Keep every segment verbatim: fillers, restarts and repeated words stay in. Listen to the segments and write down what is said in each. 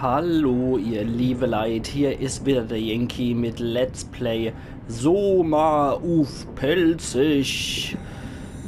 Hallo, ihr liebe Leit, hier is wieder der Yankee mit Let's Play Soma uff Pälzisch.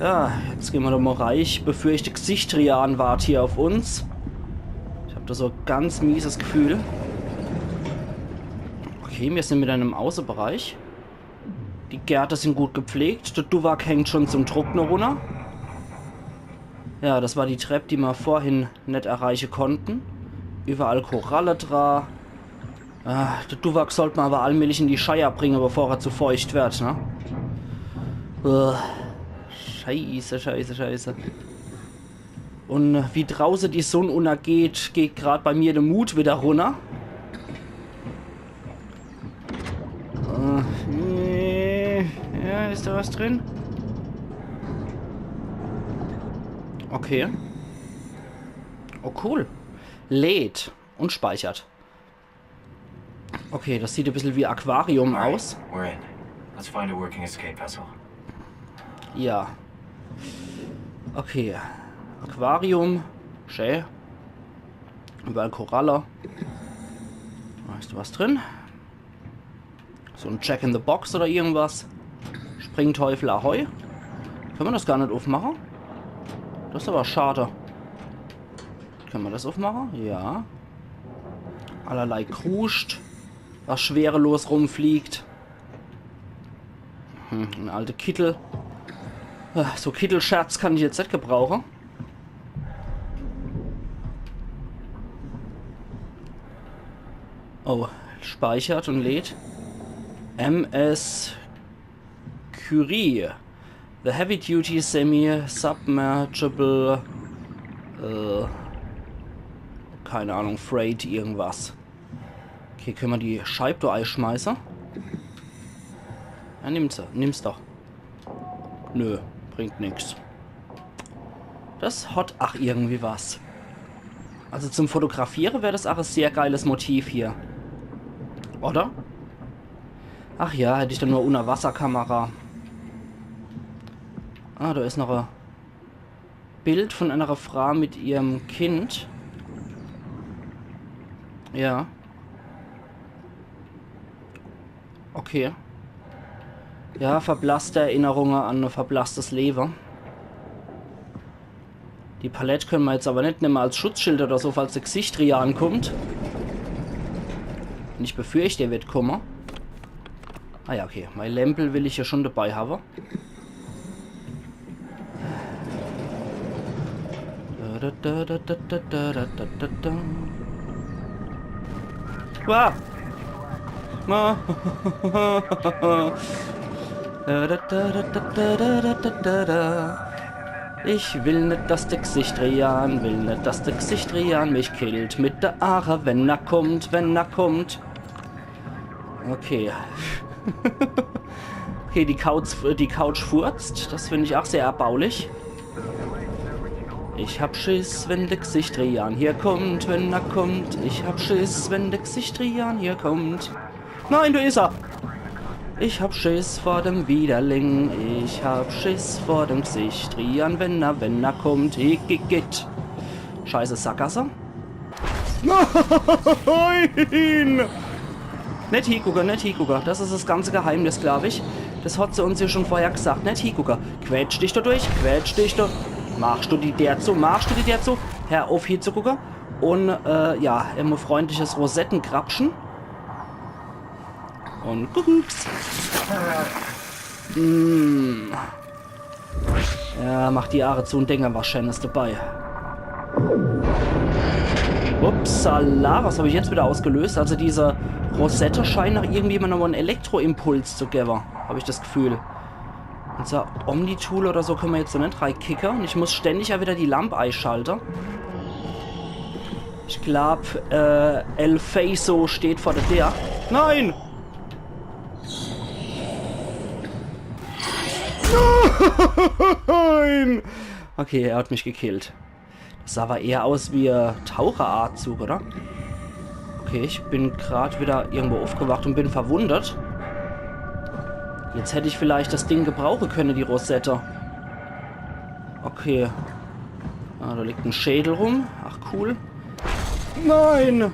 Ja, jetzt gehn mer doch mol rei. Ich befürcht, Gesichtrian wart hier uff uns. Ich hab do so ganz mieses Gefühl. Okay, mir sin wieder in em Außebereich. Die Gärte sin gut gepflegt. Der Duwak hängt schun zum Trockne runner. Ja, des war die Trepp, die mer vorhin net erreiche konnten. Iwwerall Koralle dra. Ah, der Duwak sollt mer awwer allmählich in die Scheier bringe, bevor er zu feucht werd, ne? Uah. Scheiße, scheiße, scheiße. Un wie drauße die Sunn unnergeht, geht grad bei mir de Mut wieder runner. Äh, nee. Ja, is do was drin? Okay. Oh, cool. Lädt un speichert. Okay, des sieht e bissel wie Aquarium aus. We're in. Let's find a working escape vessel. Ja. Okay. Aquarium. Schä. Iwwerall Koralle. Do is was drin. So en Jack in the Box oder irgendwas. Springteufel ahoi. Kenne mer des gar net uffmache? Des is awwer schade. Kenne mer des uffmache? Ja. Allerlei Kruscht, was schwerelos rumfliegt. Hm, en alte Kittel. Ah, so Kittelscherz kann ich jetzt net gebrauche. Oh, speichert un lädt. M S Curie. The heavy duty semi-submergible. Äh, keine Ahnung, Freight irgendwas. Okay, kenne mer die Scheib do eischmeiße? Ja, nimm's, nimm's doch. Nö, bringt nix. Des hat ach irgendwie was. Also zum Fotografiere wär des ach e sehr geiles Motiv hier. Oder? Ach ja, hätt ich dann nur Unnerwasserkamera. Ah, do is noch e Bild vun enner Fraa mit ihrem Kind. Ja. Okay. Ja, verblasste Erinnerunge an e verblasstes Lewe. Die Palett kenne mer jetzt awwer net nemme als Schutzschild oder so, falls de Gesichtrian kummt. Un ich befürcht, er werd kumme. Ah ja, okay. Mei Lämpel will ich jo schun debei hawwe. Wow. Ich will net, dass de Gesichtrian, will net, dass de Gesichtrian mich killt mit de Aache, wenn er kummt, wenn er kummt. Okay. Okay, die Couch, die Couch furzt. Des find ich ach sehr erbaulich. Ich hab Schiss, wenn de Gesichtrian hier kummt, wenn er kummt. Ich hab Schiss, wenn de Gesichtrian hier kummt. Nein, do is er. Ich hab Schiss vor dem Widerling. Ich hab Schiss vor dem Gesichtrian, wenn er, wenn er kummt. Igitt. Scheiße, Sackgasse. Nein! Net hiegucke, net hiegucke. Des is des ganze Geheimnis, glaab ich. Des hat se uns jo schun vorher gsaat. Net hiegucke. Quetsch dich do durch, quetsch dich do. Machsch du die Deer zu, machsch du die Deer zu. Hör uff hiezugucke. Un, äh, ja, immer freundliches Rosettengrapschen. Un Kuckucks. Mm. Ja, mach die Aache zu un denk an was Scheenes debei. Upsala, was hab ich jetzt wieder ausgelöst? Also diese Rosette scheint noch irgendwie immer noch en Elektroimpuls zu gewwe, hab ich des Gefühl. Unser Omnitool oder so kenne mer jetzt noch net reikicke. Un ich muss ständig jo wieder die Lamp eischalte. Ich glaab, äh, El Feiso steht vor de Deer. Nein! Nein! Okay, er hat mich gekillt. Des sah awwer eher aus wie, äh, Taucheranzug, oder? Okay, ich bin grad wieder irgendwo uffgewacht un bin verwundet. Jetzt hätt ich vielleicht des Ding gebrauche kenne, die Rosette. Okay. Ah, do liegt en Schädel rum. Ach, cool. Nein!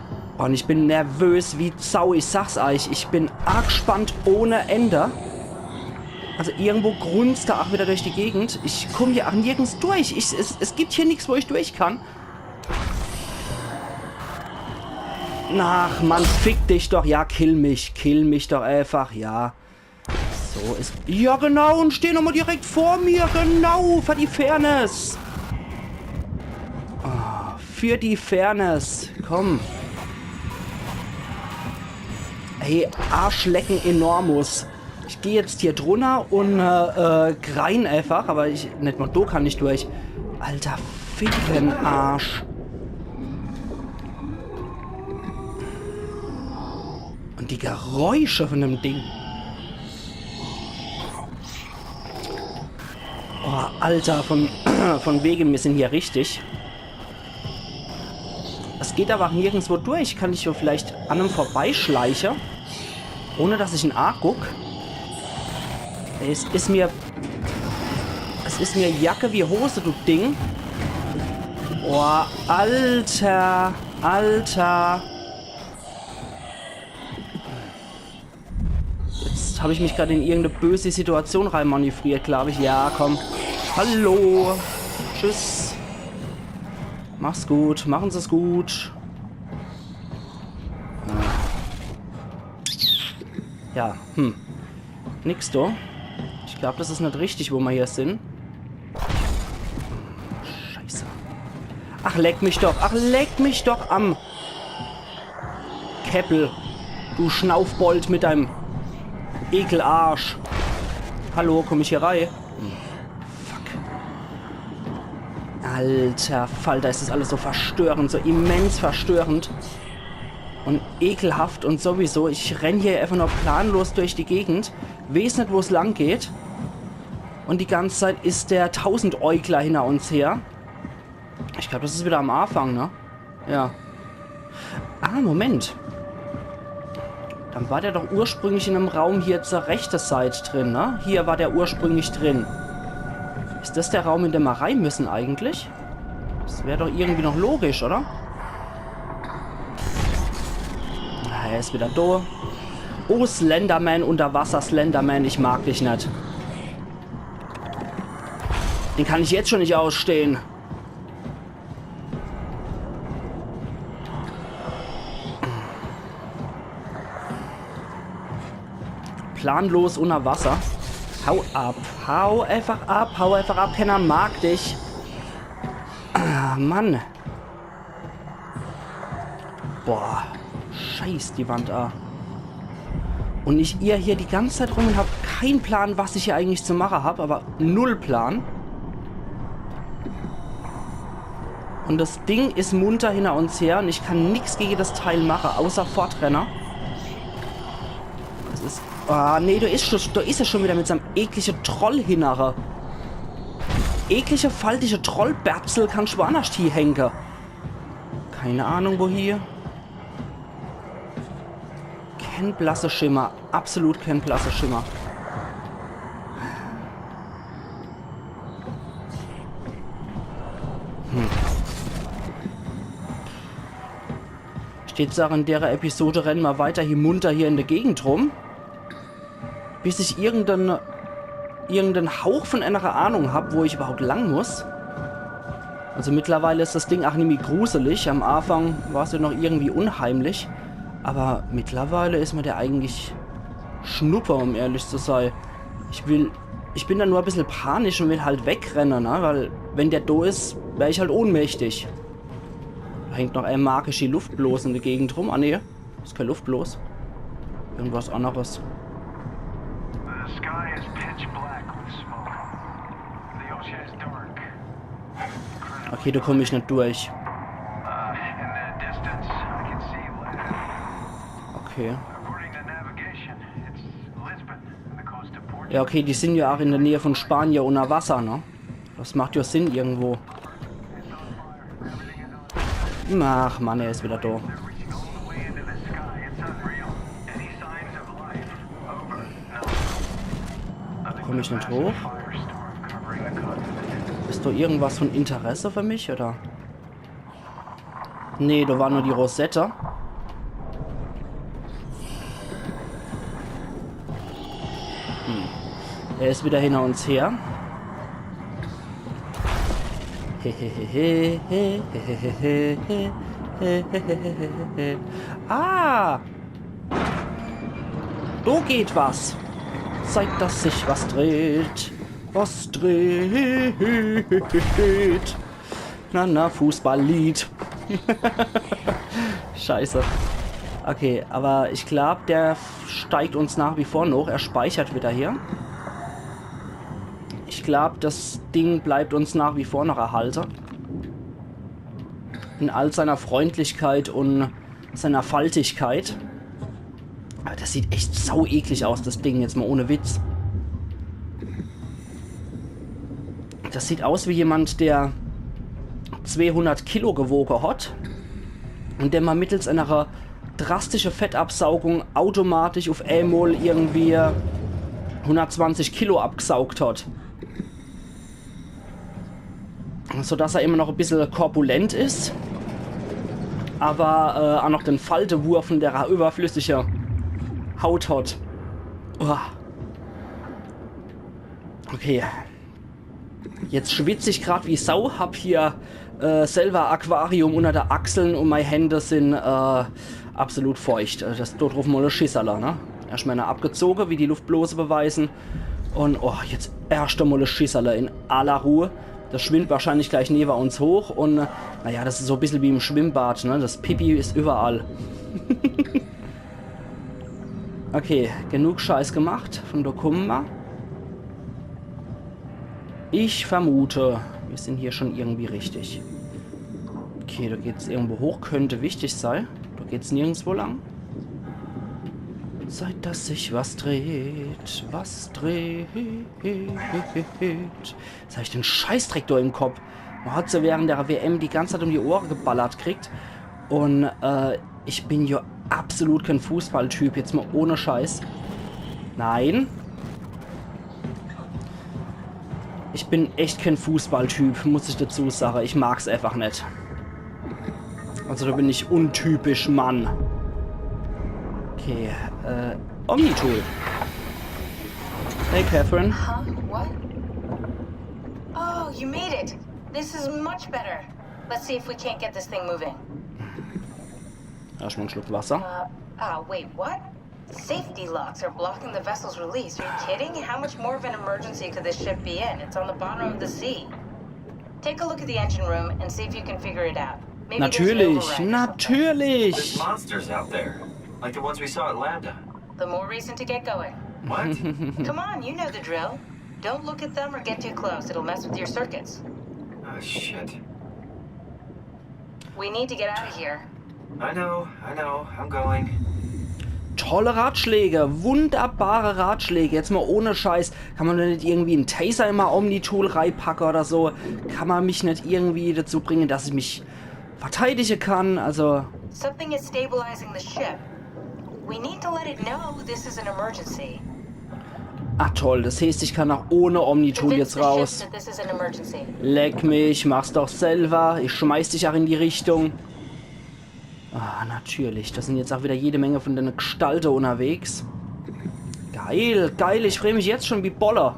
Und ich bin nervös wie Sau, ich sag's eich. Ich bin aagspannt ohne Ende. Also irgendwo grunzt er ach wieder durch die Gegend. Ich komm hier ach nirgends durch. Ich, es, es gibt hier nix, wo ich durch kann. Ach Mann, fick dich doch. Ja, kill mich. Kill mich doch einfach, ja. So is. Ja, genau, und steh nochmal direkt vor mir. Genau, für die Fairness. Ah, für die Fairness. Komm. Hey, Arschlecken enormus. Ich geh jetzt hier drunner und äh, äh, grein einfach, aber ich. Net mal do kann ich durch. Alter, ficken Arsch. Und die Geräusche von dem Ding. Oh, Alter, von, von wege, mir sind hier richtig. Es geht aber auch nirgendwo durch. Kann ich hier vielleicht an ihm vorbeischleiche? Ohne dass ich ihn aaguck? Es is mir. Es is mir Jacke wie Hose, du Ding. Boah, Alter. Alter. Jetzt hab ich mich grad in irgendeine böse Situation reinmanövriert, glaub ich. Ja, komm. Hallo. Tschüss. Mach's gut. Machen Sie's gut. Ja, hm. Nix do. Ich glaub, das is net richtig, wo mer hier sin. Scheiße. Ach, leck mich doch. Ach, leck mich doch am Käppel. Du Schnaufbold mit deinem Ekelarsch. Hallo, komm ich hier rei? Hm. Fuck. Alter Falter, is das alles so verstörend, so immens verstörend. Und ekelhaft und sowieso. Ich renn hier einfach nur planlos durch die Gegend. Weeß net, wo's lang geht. Und die ganze Zeit is der Tausendäugler hinter uns her. Ich glaub, das is wieder am Anfang, ne? Ja. Ah, Moment. Dann war der doch ursprünglich in dem Raum hier zur rechte Seit drin, ne? Hier war der ursprünglich drin. Is das der Raum, in den mer rei müssen eigentlich? Das wär doch irgendwie noch logisch, oder? Ah, er is wieder do. Oh, Slenderman, Unterwasser-Slenderman, ich mag dich net. Den kann ich jetzt schon net ausstehen. Planlos unter Wasser. Hau ab. Hau einfach ab. Hau einfach ab. Kenner mag dich. Ah, Mann. Boah. Scheiß die Wand a. Und ich irr hier die ganze Zeit rum und hab kein Plan, was ich hier eigentlich zu mache hab, aber null Plan. Und das Ding is munter hinter uns her und ich kann nix gege das Teil mache, außer fortrenne. Das is Ah, nee, do is, schun, do is er schun widder mit seinem eklige Trollhinnere. Eklige, faltige Trollbärzel, kann schwanerscht hie hänge. Keine Ahnung, wohie. Kein blasse Schimmer. Absolut kein blasse Schimmer. Hm. Steht, sag, in dere Episode renne mer weiter hie munter hier in de Gegend rum. Bis ich irgenden, irgenden Hauch von enner Ahnung hab, wo ich überhaupt lang muss. Also mittlerweile is das Ding ach nimmi gruselig. Am Anfang war's ja noch irgendwie unheimlich. Aber mittlerweile is mer der eigentlich Schnuppe, um ehrlich zu sei. Ich will, ich bin do nur e bissel panisch und will halt wegrenne, ne? Weil wenn der do is, wär ich halt ohnmächtig. Do hängt noch e magische Luftblos in de Gegend rum. Ah, nee. Is kei Luftblos. Irgendwas anneres. The sky is pitch black with smoke. The ocean is dark. Okay, do komm ich net durch. Uh, in the distance, I can see land. Okay. According to navigation, it's Lisbon and the coast of Portugal. Ja, okay, die sin ja ach in de Näh von Spanie unner Wasser, ne? Das macht ja Sinn irgendwo. Ach Mann, er is widder do. Komm ich net hoch? Is do irgendwas von Interesse für mich, oder? Nee, do war nur die Rosette. Hm. Er is widder hinner uns her. Ah! Do geht was. Zeit, dass sich was dreht. Was dreht. Na, na, Fußballlied. Scheiße. Okay, aber ich glaub, der steigt uns nach wie vor noch. Er speichert wieder hier. Ich glaub, das Ding bleibt uns nach wie vor noch erhalte. In all seiner Freundlichkeit und seiner Faltigkeit. Aber das sieht echt sau eklig aus, das Ding, jetzt mal ohne Witz. Das sieht aus wie jemand, der zweihundert Kilo gewoge hat und der mal mittels einer drastischen Fettabsaugung automatisch auf einmal irgendwie hundertzwanzig Kilo abgesaugt hat. Sodass er immer noch ein bisschen korpulent ist, aber äh, auch noch den Faltewurf von der überflüssigen Haut hat. Uah. Okay. Jetzt schwitz ich grad wie Sau, hab hier äh, selber Aquarium unter der Achseln und meine Hände sind äh, absolut feucht. Äh, Das dort drauf mal e Schisserle, ne? Erstmal einer abgezogen, wie die Luftblose beweisen. Und oh, jetzt erst einmal e Schisserle in aller Ruhe. Das schwimmt wahrscheinlich gleich neben uns hoch und äh, naja, das ist so ein bisschen wie im Schwimmbad, ne? Das Pipi ist überall. Okay, genug Scheiß gemacht. Von da kommen wir. Ich vermute, wir sind hier schon irgendwie richtig. Okay, da geht's irgendwo hoch. Könnte wichtig sein. Da geht's nirgendwo lang. Zeit, dass sich was dreht. Was dreht. Jetzt hab ich den Scheißdreck da im Kopf. Man hat so während der W M die ganze Zeit um die Ohren geballert kriegt. Und äh, ich bin ja absolut kein Fußballtyp, jetzt mal ohne Scheiß. Nein. Ich bin echt kein Fußballtyp, muss ich dazu sagen. Ich mag's einfach nicht. Also da bin ich untypisch Mann. Okay, äh, Omnitool. Hey, Catherine. Huh? What? Oh, you made it. This is much better. Let's see if we can't get this thing moving. Erstmal einen Schluck Wasser. Uh, ah, wait, what? Safety locks are blocking the vessel's release. Are you kidding? How much more of an emergency could this ship be in? It's on the bottom of the sea. Take a look at the engine room and see if you can figure it out. Maybe there's an Natürlich, override or something. There's natürlich. Monsters out there, like the ones we saw at Lambda. The more reason to get going. What? Come on, you know the drill. Don't look at them or get too close. It'll mess with your circuits. Oh, shit. We need to get out of here. I know, I know. I'm going. Tolle Ratschläge, wunderbare Ratschläge. Jetzt mal ohne Scheiß. Kann man do net irgendwie en Taser in mei Omnitool reipacke oder so? Kann man mich net irgendwie dazu bringe, dass ich mich verteidige kann? Also, Something is stabilizing the ship. We need to let it know this is an emergency. Ah toll, das heißt, ich kann auch ohne Omnitool jetzt raus. Convince the ship that this is an emergency. Leck mich, mach's doch selber. Ich schmeiß dich auch in die Richtung. Ah, natürlich. Das sind jetzt auch wieder jede Menge von dene Gestalte unterwegs. Geil, geil. Ich freu mich jetzt schon wie Bolle.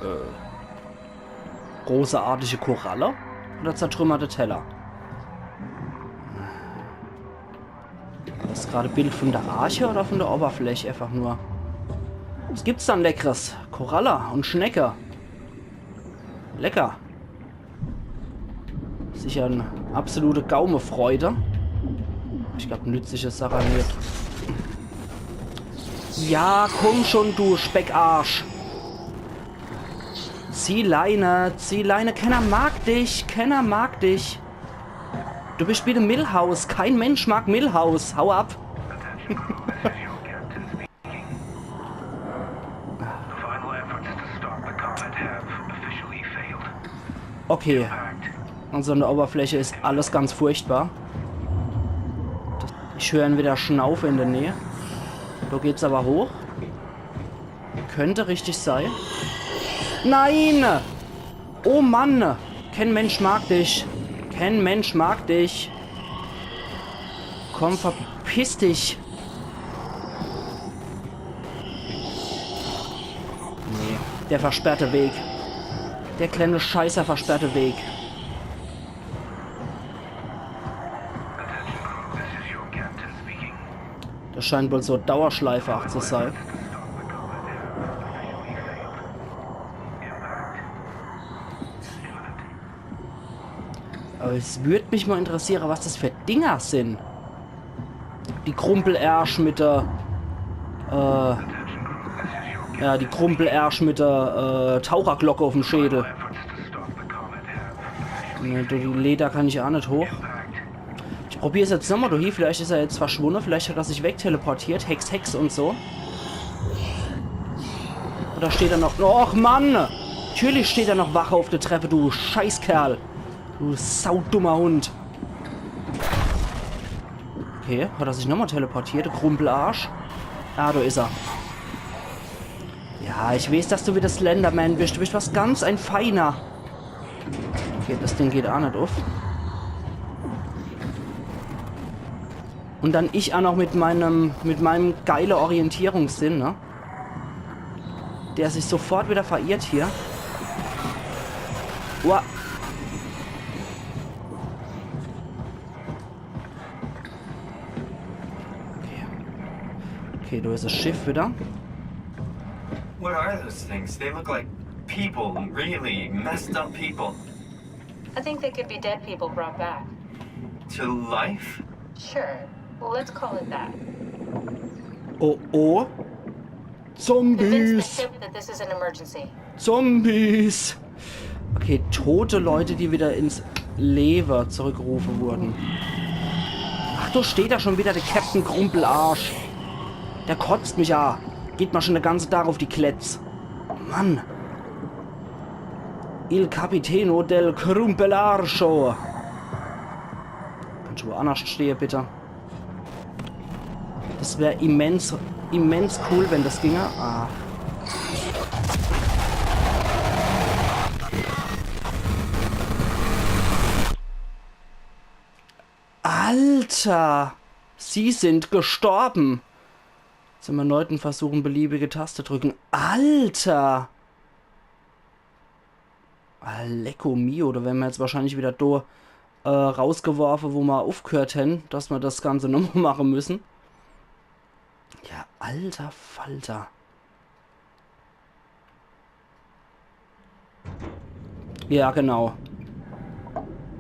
Äh. Großartige Koralle oder zertrümmerte Teller? Das is grad e Bild von der Arche oder von der Oberfläch einfach nur? Was gibt's dann Leckeres? Koralle und Schnecke. Lecker. Sicher e absolute Gaumefreude. Ich glaub, nützliche Sache net. Ja, komm schon, du Speckarsch. Zieh Leine, zieh Leine. Kenner mag dich, kenner mag dich. Du bist wie de Milhouse. Kein Mensch mag Milhouse. Hau ab. Okay. Also an der Oberfläche is alles ganz furchtbar. Ich hör wieder Schnaufe in der Nähe. Do geht's aber hoch. Könnte richtig sei. Nein! Oh Mann! Kein Mensch mag dich. Kein Mensch mag dich. Komm, verpiss dich. Nee, der versperrte Weg. Der kleine Scheißer versperrte Weg. Das scheint wohl so Dauerschleife auch zu sein. Aber es würd mich mal interessieren, was das für Dinger sind. Die Krumpelärsch mit der, äh, ja, die Krumpelärsch mit der, äh, Taucherglocke auf dem Schädel. Ne, die Leder kann ich auch nicht hoch. Ich probier's jetzt nochmal durch. Vielleicht is er jetzt verschwunden. Vielleicht hat er sich wegteleportiert. Hex, Hex und so. Oder steht er noch? Och Mann! Natürlich steht er noch Wache auf der Treppe, du Scheißkerl. Du saudummer Hund. Okay, hat er sich nochmal teleportiert, du Krumpelarsch? Ah, do is er. Ja, ich weiß, dass du wieder Slenderman bist. Du bist was ganz ein Feiner. Okay, das Ding geht auch nicht auf. Und dann ich auch noch mit meinem, mit meinem geile Orientierungssinn, ne? Der sich sofort wieder verirrt hier. Wow. Okay. Okay, do is das Schiff wieder. What are those things? They look like people, really messed up people. I think they could be dead people brought back. To life? Sure. Well, let's call it that. Oh, oh. Convince the Zombies. Ship that this is an emergency. Zombies. Okay, tote Leute, die wieder ins Leben zurückgerufen wurden. Ach, do steht er schon wieder, der Captain Krumpelarsch. Der kotzt mich a. Geht mer schon de ganze Tag auf die Kletz. Mann. Il Capitano del Krumpelarcho. Kannst du woanders stehe, bitte? Das wär immens, immens cool, wenn das ginge. Ah. Alter! Sie sind gestorben! Zum erneuten Versuchen beliebige Taste drücken. Alter! Ah, lecko mio, do wern mer jetzt wahrscheinlich wieder do, äh, rausgeworfe, wo mer aufgehört hen, dass mer das Ganze nochmal mache müssen. Ja, alter Falter. Ja, genau.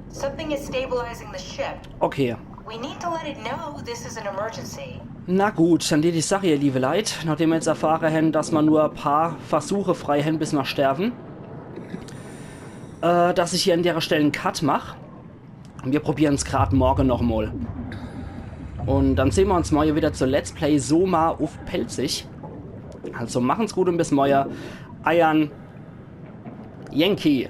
Something is stabilizing the ship. Okay. We need to let it know this is an emergency. Na gut, dann deet ich sage, ihr liebe Leit, nachdem mer jetzt erfahre hen, dass mer nur e paar Versuche frei hen, bis mer sterben, äh, dass ich hier an dere Stell en Cut mach. Mir probieren's grad morge noch mol. Un dann sehn mer uns morge wieder zu Let's Play Soma uff Pälzisch. Also machen's gut un bis morge. Eiern Yankee.